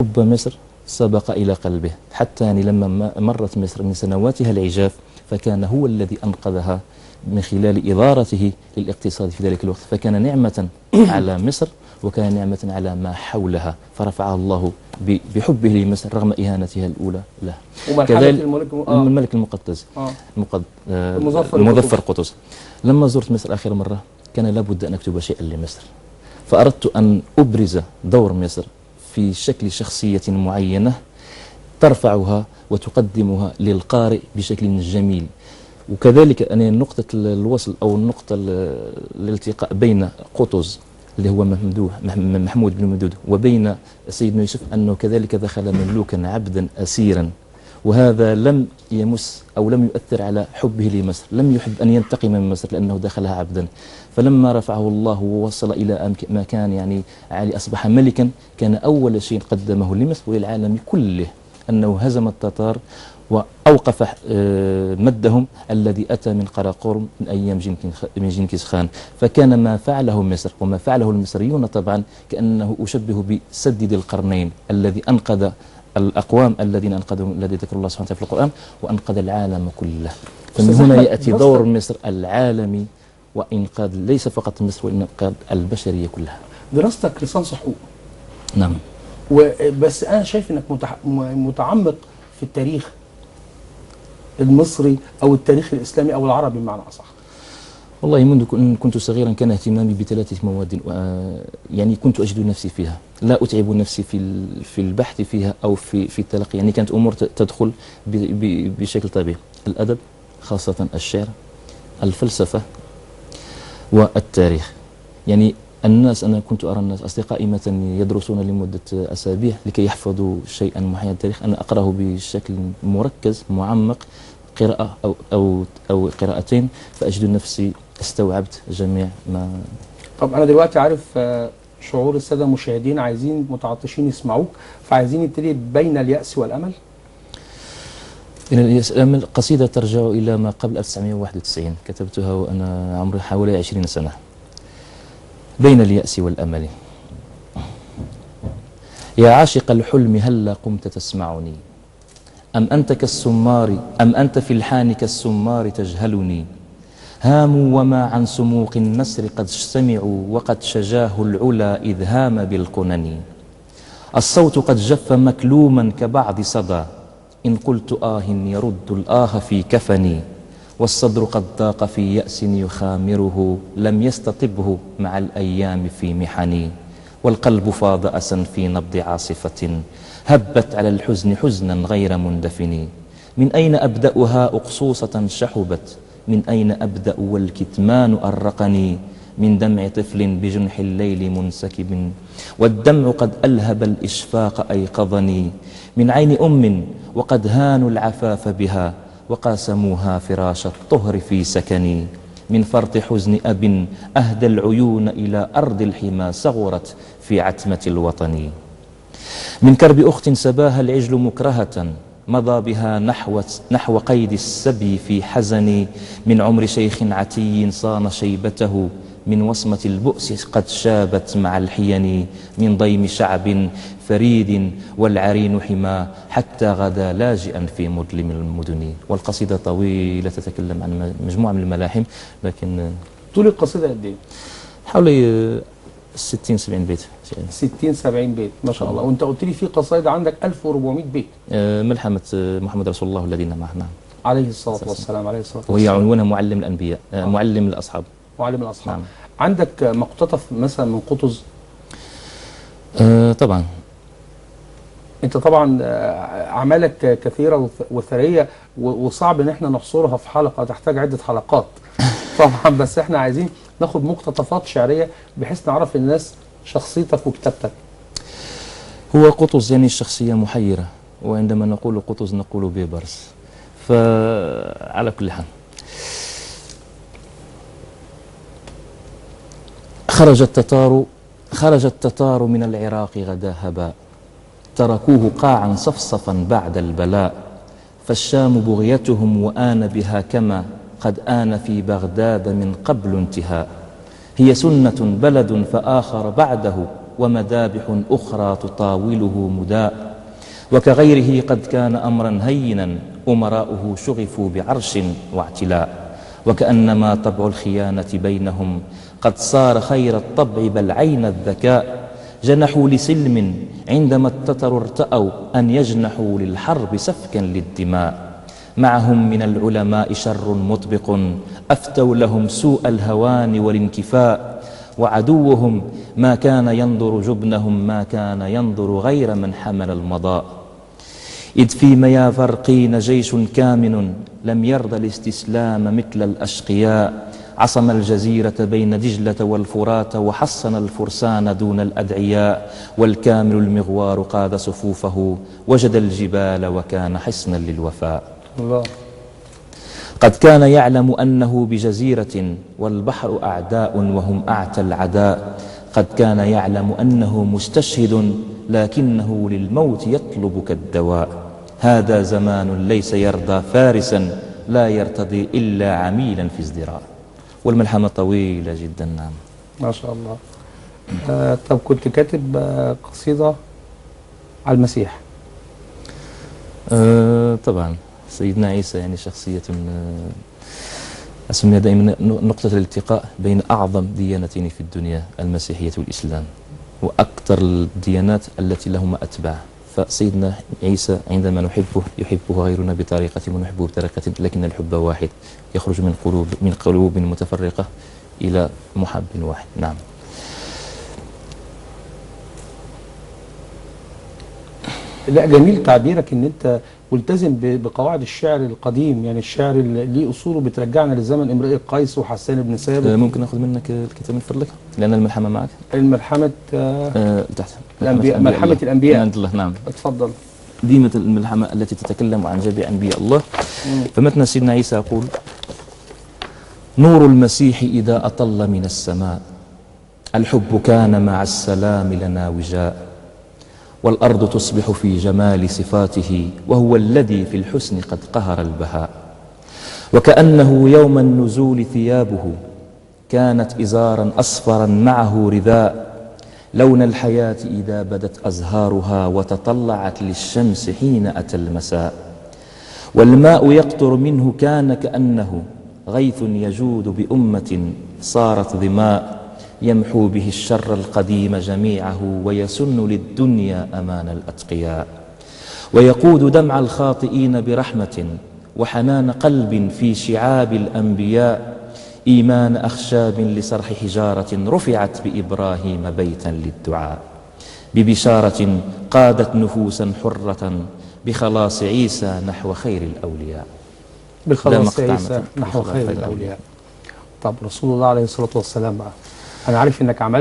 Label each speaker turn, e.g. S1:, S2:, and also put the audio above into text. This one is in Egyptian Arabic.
S1: حب مصر سبق إلى قلبه، حتى يعني لما مرت مصر من سنواتها العجاف فكان هو الذي أنقذها من خلال إدارته للاقتصاد في ذلك الوقت، فكان نعمة على مصر وكان نعمة على ما حولها، فرفعها الله بحبه لمصر رغم إهانتها الأولى له.
S2: ومرحلة الملك
S1: الملك المقدس المظفر قطز. لما زرت مصر آخر مرة كان لابد أن أكتب شيئا لمصر، فأردت أن أبرز دور مصر في شكل شخصية معينة ترفعها وتقدمها للقارئ بشكل جميل. وكذلك أن نقطة الوصل أو النقطة الالتقاء بين قطز اللي هو محمود بن ممدود وبين سيدنا يوسف، أنه كذلك دخل مملوكا عبدا أسيرا، وهذا لم يمس أو لم يؤثر على حبه لمصر، لم يحب أن ينتقم من مصر لأنه دخلها عبدا. فلما رفعه الله ووصل إلى مكان يعني عالي أصبح ملكا، كان أول شيء قدمه لمصر وللعالم كله أنه هزم التتار وأوقف مدهم الذي أتى من قراقورم من أيام جنكيز خان. فكان ما فعله مصر وما فعله المصريون طبعا كأنه أشبه بسد ذي القرنين الذي أنقذ الأقوام الذين أنقذهم الذي ذكر الله سبحانه وتعالى في القرآن، وأنقذ العالم كله. فمن هنا يأتي دور مصر العالمي وإنقاذ ليس فقط مصر وإنقاذ البشرية كلها.
S2: دراستك ليسانس حقوق.
S1: نعم.
S2: وبس أنا شايف أنك متعمق في التاريخ المصري أو التاريخ الإسلامي أو العربي بمعنى أصح.
S1: والله منذ كنت صغيرا كان اهتمامي بثلاثة مواد، يعني كنت أجد نفسي فيها، لا أتعب نفسي في البحث فيها أو في التلقي، يعني كانت أمور تدخل بشكل طبيعي. الأدب خاصة الشعر، الفلسفة، والتاريخ. يعني الناس، أنا كنت أرى الناس أصدقائي مثلا يدرسون لمدة أسابيع لكي يحفظوا شيئا معينا التاريخ، أنا أقرأه بشكل مركز معمق، قراءة أو قراءتين، فأجد نفسي استوعبت جميع ما.
S2: طب أنا دلوقتي عارف شعور السادة المشاهدين، عايزين متعطشين يسمعوك، فعايزين نبتدي بين اليأس والأمل.
S1: بين اليأس والأمل قصيدة ترجع إلى ما قبل 1991، كتبتها وأنا عمري حوالي 20 سنة. بين اليأس والأمل. يا عاشق الحلم هلا قمت تسمعني، أم أنت كالسمار، أم أنت في الحان كالسمار تجهلني؟ هاموا وما عن سموق النسر قد سمعوا، وقد شجاه العلا إذ هام بالقنن. الصوت قد جف مكلوما كبعض صدى، إن قلت آه يرد الآه في كفني. والصدر قد ضاق في يأس يخامره، لم يستطبه مع الأيام في محني. والقلب فاض أسا في نبض عاصفة، هبت على الحزن حزنا غير مندفن. من أين أبدأها أقصوصة شحبت، من أين أبدأ والكتمان أرقني؟ من دمع طفل بجنح الليل منسكب، والدمع قد ألهب الإشفاق أيقظني. من عين أم وقد هانوا العفاف بها، وقاسموها فراش الطهر في سكني. من فرط حزن أب أهدى العيون إلى أرض الحمى، صغرت في عتمة الوطن. من كرب أخت سباها العجل مكرهة، مضى بها نحو قيد السبي في حزني. من عمر شيخ عتي صان شيبته، من وصمة البؤس قد شابت مع الحين. من ضيم شعب فريد والعرين حما، حتى غدا لاجئا في مظلم المدن. والقصيدة طويلة تتكلم عن مجموعة من الملاحم، لكن
S2: طول القصيدة قد ايه؟
S1: حوالي 60-70 بيت.
S2: 60-70 بيت ما شاء الله. وانت قلت لي في قصايد عندك 1400 بيت.
S1: ملحمة محمد رسول الله والذين معه. نعم،
S2: عليه الصلاة والسلام. عليه الصلاة والسلام.
S1: وهي عنوانها معلم الأنبياء، معلم الأصحاب.
S2: معلم الأصحاب. نعم. عندك مقتطف مثلا من قطز؟
S1: طبعا.
S2: انت طبعا اعمالك كثيرة وثريه، وصعب ان احنا نحصرها في حلقة، تحتاج عده حلقات طبعا، بس احنا عايزين ناخد مقتطفات شعرية بحيث نعرف الناس شخصيتك وكتابتك.
S1: هو قطز يعني الشخصية محيره، وعندما نقول قطز نقول بيبرس. فعلى كل حال، خرج التتار من العراق غدا هباء، تركوه قاعا صفصفا بعد البلاء. فالشام بغيتهم وآن بها كما قد آن في بغداد من قبل انتهاء. هي سنة بلد فآخر بعده ومذابح أخرى تطاوله مداء. وكغيره قد كان أمرا هينا، أمراؤه شغفوا بعرش واعتلاء. وكأنما طبع الخيانة بينهم قد صار خير الطبع بل عين الذكاء. جنحوا لسلم عندما التتر ارتأوا أن يجنحوا للحرب سفكا للدماء. معهم من العلماء شر مطبق، أفتوا لهم سوء الهوان والانكفاء. وعدوهم ما كان ينظر جبنهم، ما كان ينظر غير من حمل المضاء. إذ في ميافرقين جيش كامن، لم يرضى الاستسلام مثل الأشقياء. عصم الجزيرة بين دجلة والفرات، وحصن الفرسان دون الأدعياء. والكامل المغوار قاد صفوفه، وجد الجبال وكان حصنا للوفاء.
S2: الله.
S1: قد كان يعلم أنه بجزيرة، والبحر أعداء وهم أعتى العداء. قد كان يعلم أنه مستشهد، لكنه للموت يطلب كالدواء. هذا زمان ليس يرضى فارسا، لا يرتضي إلا عميلا في ازدراء. والملحمة طويلة جدا. نعم،
S2: ما شاء الله. طب كنت كاتب قصيدة على المسيح.
S1: طبعا سيدنا عيسى يعني شخصية أسميها دائما نقطة الالتقاء بين أعظم ديانتين في الدنيا، المسيحية والإسلام، وأكثر الديانات التي لهما أتباع. فسيدنا عيسى عندما نحبه يحبه غيرنا بطريقة ونحبه بطريقة، لكن الحب واحد يخرج من قلوب متفرقة إلى محب واحد. نعم.
S2: لا، جميل تعبيرك ان انت ملتزم بقواعد الشعر القديم، يعني الشعر اللي ليه اصوله بترجعنا لزمن امرئ القيس وحسان بن ثابت.
S1: ممكن اخذ منك الكتاب من فضلك لان الملحمة معك.
S2: الملحمة
S1: تحت
S2: الأنبياء، ملحمة الانبياء.
S1: الله. نعم،
S2: اتفضل.
S1: ديمة الملحمة التي تتكلم عن جميع انبياء الله. فمثل سيدنا عيسى يقول: نور المسيح اذا اطل من السماء، الحب كان مع السلام لنا وجاء، والأرض تصبح في جمال صفاته، وهو الذي في الحسن قد قهر البهاء. وكأنه يوم النزول ثيابه كانت إزارا أصفرا معه رذاء، لون الحياة إذا بدت أزهارها وتطلعت للشمس حين أتى المساء. والماء يقطر منه كان كأنه غيث يجود بأمة صارت ظماء، يمحو به الشر القديم جميعه، ويسن للدنيا أمان الأتقياء. ويقود دمع الخاطئين برحمة، وحنان قلب في شعاب الأنبياء، إيمان أخشاب لصرح حجارة رفعت بإبراهيم بيتا للدعاء. ببشارة قادت نفوسا حرة، بخلاص عيسى نحو خير الأولياء.
S2: بخلاص عيسى نحو خير الأولياء. طب رسول الله عليه الصلاة والسلام بقى، أنا عارف إنك عملت